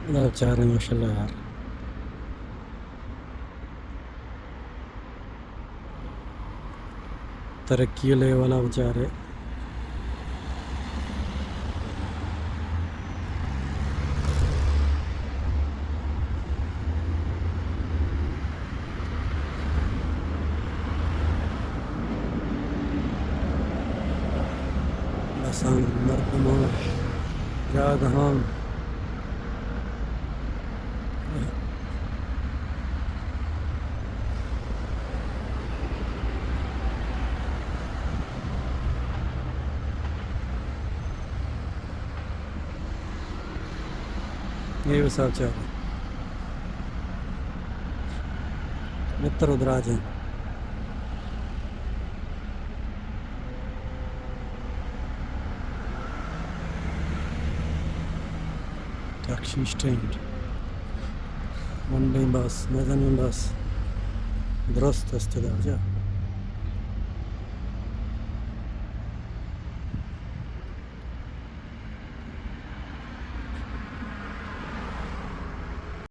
ادا چارے ماشاءاللہ یار۔ ترقی لیول ءَ بچارے۔ بساں، مردماں، جاگہاں۔ اے حساب چار۔ متر و دراج اِنت۔ Taxi stand. منڈیں بس، مزنیں بس۔ درست است ادا، جا۔